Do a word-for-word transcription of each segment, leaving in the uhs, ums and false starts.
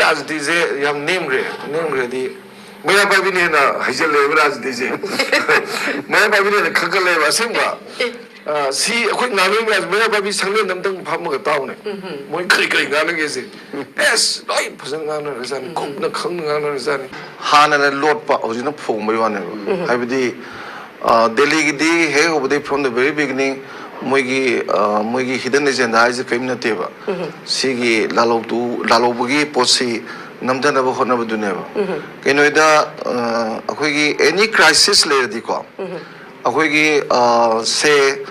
ꯔꯥꯖꯅꯤꯇꯤꯁꯦ ꯌꯥꯝ ꯅꯦꯝꯈ꯭ꯔꯦ꯫ ꯅꯦꯝꯈ꯭ꯔꯗꯤ ꯃꯩꯔꯥ ꯄꯥꯏꯕꯤꯅ ꯍꯦꯟꯅ ꯍꯩꯖꯜꯂꯦꯕ ꯔꯥꯖꯅꯤꯇꯤꯁꯦ꯫ ꯃꯩꯔꯥ ꯄꯥꯏꯕꯤꯅ ꯍꯦꯟꯅ ꯈꯪꯒꯠꯂꯦꯕ ꯑꯁꯦꯡꯕ꯫ ꯑ, ꯁꯤ ꯑꯩꯈꯣꯏ ꯉꯥꯡꯅꯕ ꯃꯌꯥꯝꯁꯦ ꯃꯩꯔꯥ ꯄꯥꯏꯕꯤ ꯁꯪꯂꯦꯟꯗ ꯑꯝꯇꯪ ꯐꯝꯃꯒ ꯇꯥꯎꯅꯦ꯫ ꯃꯣꯏ ꯀꯔꯤ ꯀꯔꯤ ꯉꯥꯡꯅꯒꯦꯁꯦ꯫ ꯑꯦꯁ, ꯂꯣꯏ ꯐꯖꯅ ꯉꯥꯡꯅꯔꯖꯥꯠꯅꯤ꯫ ꯀꯨꯞꯅ ꯈꯪꯅ ꯉꯥꯡꯅꯔꯖꯥꯠꯅꯤ꯫ ꯍꯥꯟꯅꯅ ꯂꯣꯠꯄ, ꯍꯧꯖꯤꯛꯅ ꯐꯣꯡꯕꯩ ꯋꯥꯅꯦꯕ꯫ ꯍꯥꯏꯕꯗꯤ, ꯑ, ꯗꯦꯜꯂꯤꯒꯤꯗꯤ ꯍꯦꯛ ꯍꯧꯕꯗꯩ, from the very beginning, ꯃꯣꯏꯒꯤ, ꯑ, ꯃꯣꯏꯒꯤ hidden agenda ꯍꯥꯏꯁꯦ ꯀꯔꯤꯝ ꯅꯠꯇꯦꯕ꯫ ꯁꯤꯒꯤ ꯂꯥꯂꯧꯗꯨ, ꯂꯥꯂꯧꯕꯒꯤ ꯄꯣꯠꯁꯤ ꯅꯝꯊꯅꯕ ꯍꯣꯠꯅꯕꯗꯨꯅꯦꯕ꯫ ꯀꯩꯅꯣꯗ, ꯑ, ꯑꯩꯈꯣꯏꯒꯤ any crisis ꯂꯩꯔꯗꯤꯀꯣ, ꯑꯩꯈꯣꯏꯒꯤ, ꯑ, ꯁꯦ,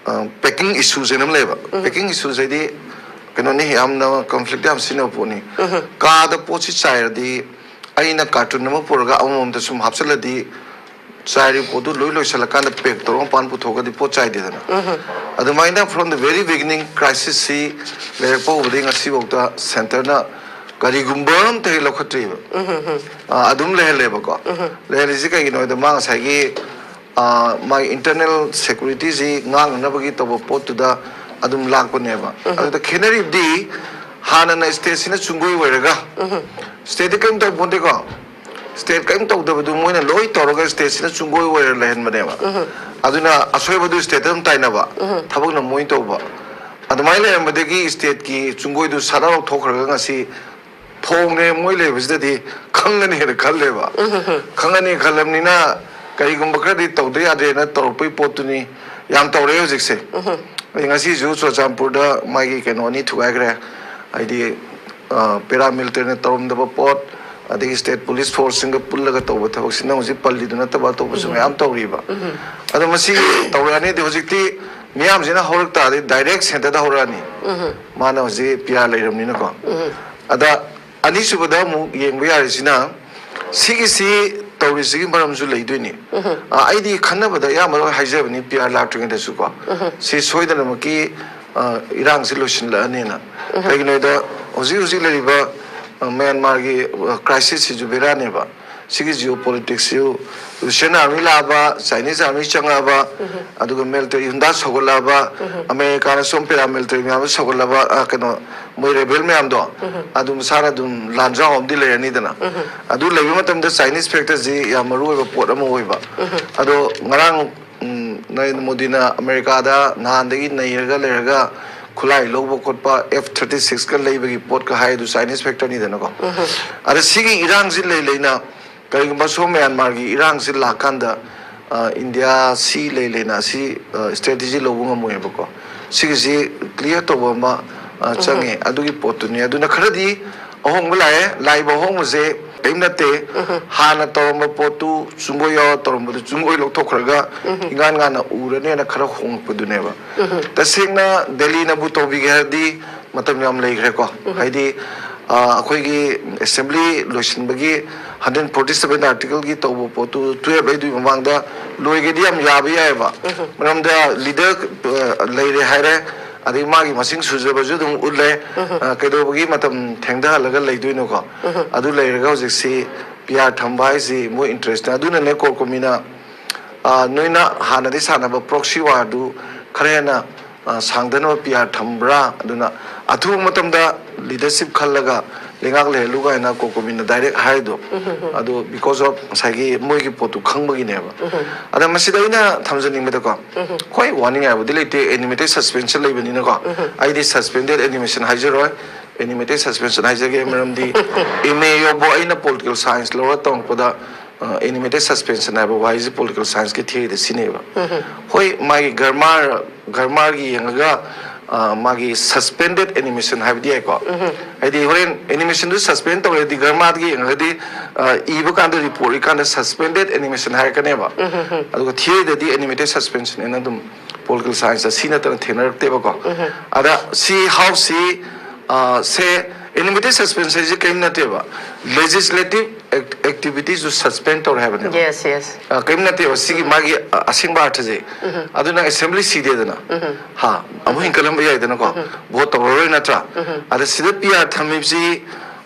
ꯑ, packing issues ꯍꯥꯏꯅ ꯑꯃ ꯂꯩꯌꯦꯕ꯫ Packing issues ꯍꯥꯏꯗꯤ ꯀꯩꯅꯣꯅꯤ, ꯌꯥꯝꯅ conflict ꯌꯥꯝ ꯁꯤꯖꯤꯟꯅꯕ ꯄꯣꯠꯅꯤ꯫ ꯀꯥꯗ ꯄꯣꯠꯁꯤ ꯆꯥꯏꯔꯗꯤ, ꯑꯩꯅ carton ꯑꯃ ꯄꯨꯔꯒ ꯑꯃꯃꯝꯗ ꯁꯨꯝ ꯍꯥꯞꯆꯤꯜꯂꯗꯤ, ꯆꯥꯏꯔꯤꯕ ꯄꯣꯠꯇꯨ ꯂꯣꯏ ꯂꯣꯏꯁꯤꯜꯂꯀꯥꯟꯗ pack ꯇꯧꯔꯒ ꯃꯄꯥꯟ ꯄꯨꯊꯣꯛꯑꯒꯗꯤ ꯄꯣꯠ ꯆꯥꯏꯗꯦꯗꯅ꯫ ꯑꯗꯨꯃꯥꯏꯅ from the very beginning crisis ꯁꯤ ꯂꯩꯔꯛꯄ ꯍꯧꯕꯗꯒꯤ ꯉꯁꯤꯐꯥꯎꯗ centre ꯅ ꯀꯔꯤꯒꯨꯝꯕ ꯑꯝꯇ ꯍꯦꯛ ꯂꯧꯈꯠꯇ꯭ꯔꯤꯕ꯫ ꯑ, ꯑꯗꯨꯝ ꯂꯩꯍꯜꯂꯦꯕꯀꯣ꯫ ꯂꯩꯍꯜꯂꯤꯁꯤ ꯀꯩꯒꯤꯅꯣ ꯍꯥꯏꯗ, ꯃꯥ ꯉꯁꯥꯏꯒꯤ, ꯑ, ꯃꯥꯒꯤ internal security ꯁꯤ ꯉꯥꯛꯅꯅꯕꯒꯤ ꯇꯧꯕ ꯄꯣꯠꯇꯨꯗ ꯑꯗꯨꯝ ꯂꯥꯛꯄꯅꯦꯕ꯫ ꯑꯗꯨꯗ ꯈꯦꯠꯅꯔꯤꯕꯗꯤ, ꯍꯥꯟꯅꯅ state ꯁꯤꯅ ꯆꯨꯡꯒꯣꯏ ꯑꯣꯏꯔꯒ, state ꯇꯤ ꯀꯔꯤꯝ ꯇꯧ ꯄꯣꯟꯇꯦꯀꯣ, state ꯀꯔꯤꯝ ꯇꯧꯗꯕꯗꯨ ꯃꯣꯏꯅ ꯂꯣꯏ ꯇꯧꯔꯒ state ꯁꯤꯅ ꯆꯨꯡꯒꯣꯏ ꯑꯣꯏꯔ ꯂꯩꯍꯟꯕꯅꯦꯕ꯫ ꯑꯗꯨꯅ ꯑꯁꯣꯏꯕꯗꯨ state ꯇ ꯑꯗꯨꯝ ꯇꯥꯏꯅꯕ, ꯊꯕꯛꯅ ꯃꯣꯏ ꯇꯧꯕ꯫ ꯑꯗꯨꯃꯥꯏꯅ ꯂꯩꯔꯝꯕꯗꯒꯤ state ꯀꯤ ꯆꯨꯡꯒꯣꯏꯗꯨ ꯁꯠ ꯂꯧꯊꯣꯛꯈ꯭ꯔꯒ ꯉꯁꯤ ꯐꯣꯡꯅꯦ ꯃꯣꯏ ꯂꯩꯕꯁꯤꯗꯗꯤ ꯈꯪꯒꯅꯤꯅ ꯈꯜꯂꯦꯕ꯫ ꯈꯪꯒꯅꯤ ꯈꯜꯂꯕꯅꯤꯅ ꯀꯔꯤꯒꯨꯝꯕ ꯈꯔꯗꯤ ꯇꯧꯗ ꯌꯥꯗꯦꯅ ꯇꯧꯔꯛꯄꯒꯤ ꯄꯣꯠꯇꯨꯅꯤ꯫ ꯌꯥꯝ ꯇꯧꯔꯛꯑꯦ ꯍꯧꯖꯤꯛꯁꯦ꯫ ꯑꯩ ꯉꯁꯤꯁꯨ ꯆꯨꯔꯆꯥꯟꯄꯨꯔꯗ ꯃꯥꯒꯤ ꯀꯩꯅꯣ ꯑꯅꯤ ꯊꯨꯒꯥꯏꯈ꯭ꯔꯦ꯫ ꯍꯥꯏꯗꯤ, ꯑ, paramilitary ꯅ ꯇꯧꯔꯝꯗꯕ ꯄꯣꯠ, ꯑꯗꯒꯤ state police force ꯁꯤꯡꯒ ꯄꯨꯜꯂꯒ ꯇꯧꯕ ꯊꯕꯛꯁꯤꯅ ꯍꯧꯖꯤꯛ ꯄꯜꯂꯤꯗꯨ ꯅꯠꯇꯕ ꯑꯇꯣꯞꯄꯁꯨ ꯃꯌꯥꯝ ꯇꯧꯔꯤꯕ꯫ ꯑꯗꯣ ꯃꯁꯤ ꯇꯧꯔꯛꯑꯅꯤꯗꯤ ꯍꯧꯖꯤꯛꯇꯤ ꯃꯤꯌꯥꯝꯁꯤꯅ ꯍꯧꯔꯛ ꯇꯥꯔꯗꯤ direct centre ꯗ ꯍꯧꯔꯛꯑꯅꯤ꯫ ꯃꯥꯅ ꯍꯧꯖꯤꯛ P R ꯂꯩꯔꯕꯅꯤꯅꯀꯣ꯫ ꯑꯗ ꯑꯅꯤꯁꯨꯕꯗ ꯑꯃꯨꯛ ꯌꯦꯡꯕ ꯌꯥꯔꯤꯁꯤꯅ, ꯁꯤꯒꯤꯁꯤ ꯇꯧꯔꯤꯁꯤꯒꯤ ꯃꯔꯝꯁꯨ ꯂꯩꯗꯣꯏꯅꯤ꯫ ꯑ, ꯑꯩꯗꯤ ꯈꯟꯅꯕꯗ ꯑꯌꯥꯝꯕ ꯂꯣꯏ ꯍꯥꯏꯖꯕꯅꯤ, P R ꯂꯥꯛꯇ꯭ꯔꯤꯉꯩꯗꯁꯨꯀꯣ꯫ ꯁꯤ ꯁꯣꯏꯗꯅꯃꯛꯀꯤ, ꯑ, ꯏꯔꯥꯡꯁꯤ ꯂꯣꯏꯁꯤꯜꯂꯛꯑꯅꯤꯅ꯫ ꯀꯩꯒꯤꯅꯣꯗ ꯍꯧꯖꯤꯛ ꯍꯧꯖꯤꯛ ꯂꯩꯔꯤꯕ, ꯑ, ꯃ꯭ꯌꯥꯟꯃꯥꯔꯒꯤ, ꯑ, crisis ꯁꯤꯁꯨ ꯕꯦꯔꯥꯅꯦꯕ꯫ ꯁꯤꯒꯤ geopolitics ꯁꯤꯁꯨ Russian army ꯂꯥꯛꯑꯕ, Chinese army ꯆꯪꯉꯛꯑꯕ, ꯑꯗꯨꯒ military ꯍꯨꯟꯗꯥ ꯁꯧꯒꯠꯂꯛꯑꯕ, ꯑꯃꯦꯔꯤꯀꯥꯅ ꯁꯣꯝ paramilitary ꯃꯌꯥꯝꯗ ꯁꯧꯒꯠꯂꯕ, ꯑ, ꯀꯩꯅꯣ, ꯃꯣꯏ ꯔꯦꯕꯦꯜ ꯃꯌꯥꯝꯗꯣ ꯑꯗꯨ ꯃꯁꯥꯅ ꯑꯗꯨꯝ ꯂꯥꯟꯖꯥꯎ ꯑꯃꯗꯤ ꯂꯩꯔꯅꯤꯗꯅ꯫ ꯑꯗꯨ ꯂꯩꯕ ꯃꯇꯝꯗ ꯆꯥꯏꯅꯤꯁ ꯐꯦꯛꯇꯔꯁꯤ ꯌꯥꯝ ꯃꯔꯨ ꯑꯣꯏꯕ ꯄꯣꯠ ꯑꯃ ꯑꯣꯏꯕ꯫ ꯑꯗꯣ ꯉꯔꯥꯡ, ꯎꯝ, ꯅꯔꯦꯟꯗ꯭ꯔ ꯃꯣꯗꯤꯅ ꯑꯃꯦꯔꯤꯀꯥꯗ ꯅꯍꯥꯟꯗꯒꯤ ꯅꯩꯔꯒ ꯂꯩꯔꯒ ꯈꯨꯠꯂꯥꯏ ꯂꯧꯕ ꯈꯣꯠꯄ, ꯑꯦꯐ ꯊꯥꯔꯇꯤ ꯁꯤꯛꯁꯀ ꯂꯩꯕꯒꯤ ꯄꯣꯠꯀ ꯍꯥꯏꯗꯨ ꯆꯥꯏꯅꯤꯁ ꯐꯦꯛꯇꯔꯅꯤꯗꯅꯀꯣ꯫ ꯑꯗ ꯁꯤꯒꯤ ꯏꯔꯥꯡꯁꯤ ꯂꯩ ꯂꯩꯅ ꯀꯔꯤꯒꯨꯝꯕ ꯁꯣꯝ ꯃ꯭ꯌꯥꯟꯃꯥꯔꯒꯤ ꯏꯔꯥꯡꯁꯤ ꯂꯥꯛꯀꯥꯟꯗ, ꯑ, ꯏꯟꯗꯤꯌꯥ ꯁꯤ ꯂꯩ ꯂꯩꯅ ꯁꯤ, ꯑ, ꯁ꯭ꯇ꯭ꯔꯦꯇꯦꯖꯤ ꯂꯧꯕ ꯉꯝꯃꯣꯏꯕꯀꯣ꯫ ꯁꯤꯒꯤꯁꯤ ꯀ꯭ꯂꯤꯌꯥꯔ ꯇꯧꯕ ꯑꯃ, ꯑ, ꯆꯪꯉꯦ꯫ ꯑꯗꯨꯒꯤ ꯄꯣꯠꯇꯨꯅꯤ꯫ ꯑꯗꯨꯅ ꯈꯔꯗꯤ ꯑꯍꯣꯡꯕ ꯂꯥꯛꯑꯦ꯫ ꯂꯥꯛꯏꯕ ꯑꯍꯣꯡꯕꯁꯦ ꯀꯔꯤꯝ ꯅꯠꯇꯦ꯫ ꯍꯥꯟꯅ ꯇꯧꯔꯝꯕ ꯄꯣꯠꯇꯨ, ꯆꯨꯡꯒꯣꯏ ꯌꯥꯎꯔ ꯇꯧꯔꯝꯕꯗꯨ ꯆꯨꯡꯒꯣꯏ ꯂꯧꯊꯣꯛꯈ꯭ꯔꯒ ꯏꯉꯥꯟ ꯉꯥꯟꯅ ꯎꯔꯅꯦꯅ ꯈꯔ ꯍꯣꯡꯉꯛꯄꯗꯨꯅꯦꯕ꯫ ꯇꯁꯦꯡꯅ ꯗꯦꯜꯂꯤꯅꯕꯨ ꯇꯧꯕꯤꯒꯦ ꯍꯥꯏꯔꯗꯤ ꯃꯇꯝ ꯌꯥꯝ ꯂꯩꯈ꯭ꯔꯦꯀꯣ꯫ ꯍꯥꯏꯗꯤ, ꯑ, ꯑꯩꯈꯣꯏꯒꯤ ꯑꯦꯁꯦꯝꯕ꯭ꯂꯤ ꯂꯣꯏꯁꯤꯟꯕꯒꯤ ꯍꯟꯗ꯭ꯔꯦꯠ ꯐꯣꯔꯇꯤ ꯁꯕꯦꯟ ꯑꯥꯔꯇꯤꯀꯜꯒꯤ ꯇꯧꯕ ꯄꯣꯠꯇꯨ ꯇꯨꯌꯦꯜꯞ ꯂꯩꯗꯨꯒꯤ ꯃꯃꯥꯡꯗ ꯂꯣꯏꯒꯦꯗꯤ ꯌꯥꯝ ꯌꯥꯕ ꯌꯥꯏꯑꯕ꯫ ꯃꯔꯝꯗ ꯂꯤꯗꯔ, ꯑ, ꯂꯩꯔꯦ ꯍꯥꯏꯔꯦ, ꯑꯗꯩ ꯃꯥꯒꯤ ꯃꯁꯤꯡ ꯁꯨꯖꯕꯁꯨ ꯑꯗꯨꯝ ꯎꯠꯂꯦ꯫ ꯑ, ꯀꯩꯗꯧꯕꯒꯤ ꯃꯇꯝ ꯊꯦꯡꯊꯍꯜꯂꯒ ꯂꯩꯗꯣꯏꯅꯣꯀꯣ? ꯑꯗꯨ ꯂꯩꯔꯒ ꯍꯧꯖꯤꯛꯁꯤ ꯄꯤ ꯑꯥꯔ ꯊꯝꯕ ꯍꯥꯏꯁꯤ ꯃꯣꯏ ꯏꯟꯇꯔꯦꯁꯅꯦ꯫ ꯑꯗꯨꯅꯅꯦ ꯀꯣꯔ ꯀꯣꯃꯤꯅ, ꯑ, ꯅꯣꯏꯅ ꯍꯥꯟꯅꯗꯤ ꯁꯥꯟꯅꯕ ꯄ꯭ꯔꯣꯛꯁꯤ ꯋꯥꯔꯗꯨ ꯈꯔ ꯍꯦꯟꯅ, ꯑ, ꯁꯥꯡꯗꯅꯕ ꯄꯤ ꯑꯥꯔ ꯊꯝꯕ꯭ꯔꯥ? ꯑꯗꯨꯅ ꯑꯊꯨꯕ ꯃꯇꯝꯗ ꯂꯤꯗꯔꯁꯤꯞ ꯈꯜꯂꯒ ꯂꯩꯉꯥꯛ ꯂꯩꯍꯜꯂꯨ ꯀꯥꯏꯅ ꯀꯣꯔ ꯀꯣꯃꯤꯅ ꯗꯥꯏꯔꯦꯛ ꯍꯥꯏꯗꯣ꯫ ꯑꯗꯣ because of ꯉꯁꯥꯏꯒꯤ ꯃꯣꯏꯒꯤ ꯄꯣꯠꯇꯨ ꯈꯪꯕꯒꯤꯅꯦꯕ꯫ ꯑꯗ ꯃꯁꯤꯗ ꯑꯩꯅ ꯊꯝꯖꯅꯤꯡꯕꯗꯀꯣ, ꯍꯣꯏ, ꯋꯥꯅꯤꯡꯉꯥꯏꯕꯨꯗꯤ ꯂꯩꯇꯦ, ꯑꯦꯅꯤꯃꯦꯇꯦꯠ ꯁꯁꯄꯦꯟꯁꯟ ꯂꯩꯕꯅꯤꯅꯀꯣ꯫ ꯑꯩꯗꯤ ꯁꯁꯄꯦꯟꯗꯦꯠ ꯑꯦꯅꯤꯃꯦꯁꯟ ꯍꯥꯏꯖꯔꯣꯏ, ꯑꯦꯅꯤꯃꯦꯇꯦꯠ ꯁꯁꯄꯦꯟꯁꯟ ꯍꯥꯏꯖꯒꯦ꯫ ꯃꯔꯝꯗꯤ ꯑꯦꯝ ꯑꯦ ꯌꯧꯕ ꯑꯩꯅ ꯄꯣꯂꯤꯇꯤꯀꯦꯜ ꯁꯥꯏꯟꯁ ꯂꯧꯔ ꯇꯝꯃꯛꯄꯗ, ꯑ, ꯑꯦꯅꯤꯃꯦꯇꯦꯠ ꯁꯁꯄꯦꯟꯁꯟ ꯍꯥꯏꯕ ꯋꯥꯍꯩꯁꯤ ꯄꯣꯂꯤꯇꯤꯀꯦꯜ ꯁꯥꯏꯟꯁꯀꯤ ꯊꯤꯑꯣꯔꯤꯗ ꯁꯤꯖꯤꯟꯅꯩꯕ꯫ ꯍꯣꯏ, ꯃꯥꯒꯤ ꯒ꯭ꯔꯃꯥꯔ, ꯒ꯭ꯔꯃꯥꯔꯒꯤ ꯌꯦꯡꯉꯒ, ꯑ, ꯃꯥꯒꯤ ꯁꯁꯄꯦꯟꯗꯦꯠ ꯑꯦꯅꯤꯃꯦꯁꯟ ꯍꯥꯏꯕꯗꯤ ꯌꯥꯏꯀꯣ꯫ ꯍꯥꯏꯗꯤ ꯍꯣꯔꯦꯟ ꯑꯦꯅꯤꯃꯦꯁꯟꯗꯨ ꯁꯁꯄꯦꯟ ꯇꯧꯔꯦꯗꯤ ꯒ꯭ꯔꯃꯥꯔꯒꯤ ꯌꯦꯡꯉꯒꯗꯤ, ꯑ, ꯏꯕ ꯀꯥꯟꯗ, ꯔꯤꯄꯣꯔꯠ ꯏꯀꯥꯟꯗ ꯁꯁꯄꯦꯟꯗꯦꯠ ꯑꯦꯅꯤꯃꯦꯁꯟ ꯍꯥꯏꯔꯛꯀꯅꯦꯕ꯫ ꯑꯗꯨꯒ ꯊꯤꯑꯣꯔꯤꯗꯗꯤ ꯑꯦꯅꯤꯃꯦꯇꯦꯠ ꯁꯁꯄꯦꯟꯁꯟ ꯑꯅ ꯑꯗꯨꯝ ꯄꯣꯂꯤꯇꯤꯀꯦꯜ ꯁꯥꯏꯟꯁꯇ ꯁꯤ ꯅꯠꯇꯅ ꯊꯦꯡꯅꯔꯛꯇꯦꯕꯀꯣ꯫ ꯑꯗ ꯁꯤ ꯍꯥꯎꯁꯁꯤ, ꯑ, ꯁꯦ, ꯑꯦꯅꯤꯃꯦꯇꯦꯠ ꯁꯁꯄꯦꯟꯁꯟ ꯍꯥꯏꯁꯦ ꯀꯔꯤꯝ ꯅꯠꯇꯦꯕ, ꯂꯦꯖꯤꯁꯂꯦꯇꯤꯚ ꯑꯦꯛ-, ꯑꯦꯛꯇꯤꯚꯤꯇꯤꯁꯨ ꯁꯁꯄꯦꯟ ꯇꯧꯔꯦ ꯍꯥꯏꯕꯅꯦꯕ꯫ Yes, yes. ꯑ, ꯀꯔꯤꯝ ꯅꯠꯇꯦꯕ ꯁꯤꯒꯤ ꯃꯥꯒꯤ, ꯑ, ꯑꯁꯦꯡꯕ ꯑꯥꯔꯊꯁꯦ꯫ ꯑꯗꯨꯅ ꯑꯦꯁꯦꯝꯕ꯭ꯂꯤ ꯁꯤꯗꯦꯗꯅ, ꯍꯥ, ꯑꯃꯨꯛ ꯍꯤꯡꯀꯠꯍꯟꯕ ꯌꯥꯏꯗꯅꯀꯣ, ꯚꯣꯠ ꯇꯧꯔꯔꯣꯏ ꯅꯠꯇ꯭ꯔꯥ? ꯑꯗ ꯁꯤꯗ ꯄꯤ ꯑꯥꯔ ꯊꯝꯃꯤꯕꯁꯤ,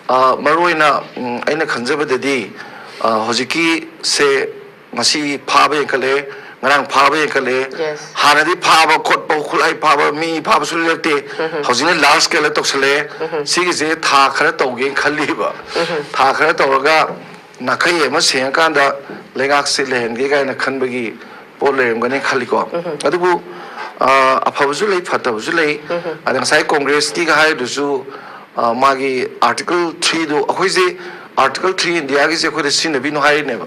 ꯑ, ꯃꯔꯨꯑꯣꯏꯅ, ꯎꯝ, ꯑꯩꯅ ꯈꯟꯖꯕꯗꯗꯤ, ꯑ, ꯍꯧꯖꯤꯛꯀꯤ ꯁꯦ ꯉꯁꯤ ꯐꯥꯕ ꯍꯦꯟꯒꯠꯂꯦ, ꯉꯔꯥꯡ ꯐꯥꯕ ꯍꯦꯟꯀꯠꯂꯛꯑꯦ꯫ Yes. ꯍꯥꯟꯅꯗꯤ ꯐꯥꯕ ꯈꯣꯠꯄ, ꯈꯨꯠꯂꯥꯏ ꯐꯥꯕ, ꯃꯤ ꯐꯥꯕꯁꯨ ꯂꯩꯔꯛꯇꯦ꯫ ꯍꯧꯖꯤꯛꯅ large scale ꯇꯧꯁꯜꯂꯛꯑꯦ꯫ ꯁꯤꯒꯤꯁꯦ ꯊꯥ ꯈꯔ ꯇꯧꯒꯦꯅ ꯈꯜꯂꯤꯕ꯫ ꯊꯥ ꯈꯔ ꯇꯧꯔꯒ ꯅꯥꯈꯩ ꯑꯃ ꯁꯦꯡꯉꯀꯥꯟꯗ ꯂꯩꯉꯥꯛꯁꯦ ꯂꯩꯍꯟꯒꯦ ꯀꯥꯏꯅ ꯈꯟꯕꯒꯤ ꯄꯣꯠ ꯂꯩꯔꯝꯒꯅꯤ ꯈꯜꯂꯤꯀꯣ꯫ ꯑꯗꯨꯕꯨ, ꯑ, ꯑꯐꯕꯁꯨ ꯂꯩ, ꯐꯠꯇꯕꯁꯨ ꯂꯩ꯫ ꯑꯗ ꯉꯁꯥꯏ ꯀꯣꯡꯒ꯭ꯔꯦꯁꯀꯤꯒ ꯍꯥꯏꯔꯤꯗꯨꯁꯨ, ꯑ, ꯃꯥꯒꯤ Article three ꯗꯨ, ꯑꯩꯈꯣꯏꯁꯦ Article three India ꯒꯤꯁꯦ ꯑꯩꯈꯣꯏꯗ ꯁꯤꯖꯤꯟꯅꯕꯤꯅꯨ ꯍꯥꯏꯔꯤꯅꯦꯕ꯫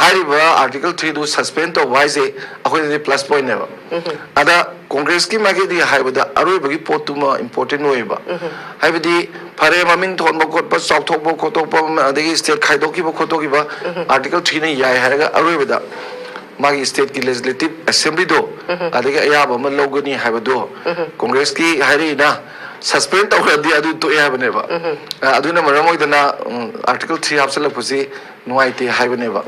ꯍꯥꯏꯔꯤꯕ Article three ꯗꯨ suspend ꯇꯧꯕ ꯍꯥꯏꯁꯦ ꯑꯩꯈꯣꯏꯗꯗꯤ plus point ꯅꯦꯕ꯫ ꯑꯗ ꯀꯣꯡꯒ꯭ꯔꯦꯁꯀꯤ ꯃꯥꯏꯀꯩꯗꯒꯤ ꯍꯥꯏꯕꯗ ꯑꯔꯣꯏꯕꯒꯤ ꯄꯣꯠꯇꯨꯃ important ꯑꯣꯏꯌꯦꯕ꯫ ꯍꯥꯏꯕꯗꯤ ꯐꯔꯦ, ꯃꯃꯤꯡ ꯊꯣꯟꯕ ꯈꯣꯠꯄ, ꯆꯥꯎꯊꯣꯛꯄ ꯈꯣꯠꯇꯣꯛꯄ ꯑꯃ, ꯑꯗꯒꯤ state ꯈꯥꯏꯗꯣꯛꯈꯤꯕ ꯈꯣꯠꯇꯣꯛꯈꯤꯕ Article three ꯅ ꯌꯥꯏ ꯍꯥꯏꯔꯒ ꯑꯔꯣꯏꯕꯗ ꯃꯥꯒꯤ state ꯀꯤ legislative assembly ꯗꯣ ꯑꯗꯒꯤ ꯑꯌꯥꯕ ꯑꯃ ꯂꯧꯒꯅꯤ ꯍꯥꯏꯕꯗꯣ ꯀꯣꯡꯒ꯭ꯔꯦꯁꯀꯤ ꯍꯥꯏꯔꯛꯏꯅ suspend ꯇꯧꯈ꯭ꯔꯗꯤ ꯑꯗꯨ ꯇꯣꯛꯑꯦ ꯍꯥꯏꯕꯅꯦꯕ꯫ ꯑ, ꯑꯗꯨꯅ ꯃꯔꯝ ꯑꯣꯏꯗꯅ, ꯎꯝ, Article three ꯍꯥꯞꯆꯤꯜꯂꯛꯄꯁꯤ ꯅꯨꯡꯉꯥꯏꯇꯦ ꯍꯥꯏꯕꯅꯦꯕ꯫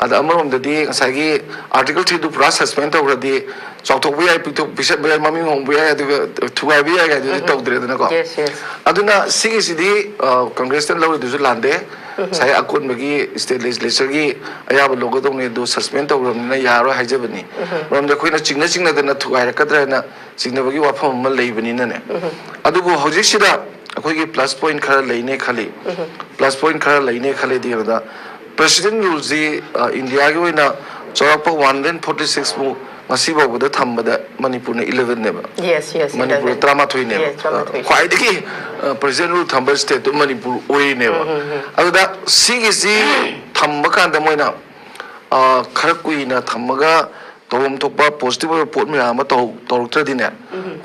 ꯑꯗ ꯑꯃꯔꯣꯝꯗꯗꯤ ꯉꯁꯥꯏꯒꯤ Article three ꯗꯨ ꯄꯨꯔꯥ suspend ꯇꯧꯈ꯭ꯔꯗꯤ ꯆꯥꯎꯊꯣꯛꯄ ꯌꯥꯏ, ꯄꯤꯛꯊꯣꯛ-, ꯄꯤꯛꯁꯠꯄ ꯌꯥꯏ, ꯃꯃꯤꯡ ꯍꯣꯡꯕ ꯌꯥꯏ, ꯑꯗꯨꯒ ꯊꯨꯒꯥꯏꯕ ꯌꯥꯏ ꯍꯥꯏꯗꯨꯗꯤ ꯇꯧꯗ꯭ꯔꯦꯗꯅꯀꯣ꯫ Yes, yes. ꯑꯗꯨꯅ ꯁꯤꯒꯤꯁꯤꯗꯤ, ꯑ, ꯀꯪꯒ꯭ꯔꯦꯁꯅ ꯂꯧꯔꯤꯗꯨꯁꯨ ꯂꯥꯟꯗꯦ꯫ ꯉꯁꯥꯏ ꯑꯀꯣꯟꯕꯒꯤ state legislature ꯒꯤ ꯑꯌꯥꯕ ꯂꯧꯒꯗꯧꯅꯤ, ꯑꯗꯨ suspend ꯇꯧꯈ꯭ꯔꯕꯅꯤꯅ ꯌꯥꯔꯣꯏ ꯍꯥꯏꯖꯕꯅꯤ꯫ ꯃꯔꯝꯗꯤ ꯑꯩꯈꯣꯏꯅ ꯆꯤꯡꯅ ꯆꯤꯡꯅꯗꯅ ꯊꯨꯒꯥꯏꯔꯛꯀꯗ꯭ꯔꯥ ꯍꯥꯏꯅ ꯆꯤꯡꯅꯕꯒꯤ ꯋꯥꯐꯝ ꯑꯃ ꯂꯩꯕꯅꯤꯅꯅꯦ꯫ ꯑꯗꯨꯕꯨ ꯍꯧꯖꯤꯛꯁꯤꯗ ꯑꯩꯈꯣꯏꯒꯤ plus point ꯈꯔ ꯂꯩꯅꯦ ꯈꯜꯂꯤ꯫ Plus point ꯈꯔ ꯂꯩꯅꯦ ꯈꯜꯂꯤꯗꯤ ꯀꯩꯅꯣꯗ, President Rule ꯁꯤ, ꯑ, India ꯒꯤ ꯑꯣꯏꯅ ꯆꯥꯎꯔꯥꯛꯄ one hundred forty six ꯃꯨꯛ ꯉꯁꯤ ꯐꯥꯎꯕꯗ ꯊꯝꯕꯗ ꯃꯅꯤꯄꯨꯔꯅ eleven ꯅꯦꯕ꯫ Yes, yes, Manipur eleven. ꯇꯔꯥꯃꯥꯊꯣꯏꯅꯦꯕ꯫ Yes, ꯇꯔꯥꯃꯥꯊꯣꯏ. ꯈ꯭ꯋꯥꯏꯗꯒꯤ, ꯑ, President Rule ꯊꯝꯕ state ꯇꯨ ꯃꯅꯤꯄꯨꯔ ꯑꯣꯏꯔꯤꯅꯦꯕ꯫ ꯑꯗꯨꯗ ꯁꯤꯒꯤꯁꯤ ꯊꯝꯕ ꯀꯥꯟꯗ ꯃꯣꯏꯅ, ꯑ, ꯈꯔ ꯀꯨꯏꯅ ꯊꯝꯃꯒ ꯇꯧꯐꯝ ꯊꯣꯛꯄ positive ꯑꯣꯏꯕ ꯄꯣꯠ ꯃꯌꯥꯝ ꯑꯃ ꯇꯧ-, ꯇꯧꯔꯛꯇ꯭ꯔꯗꯤꯅꯦ,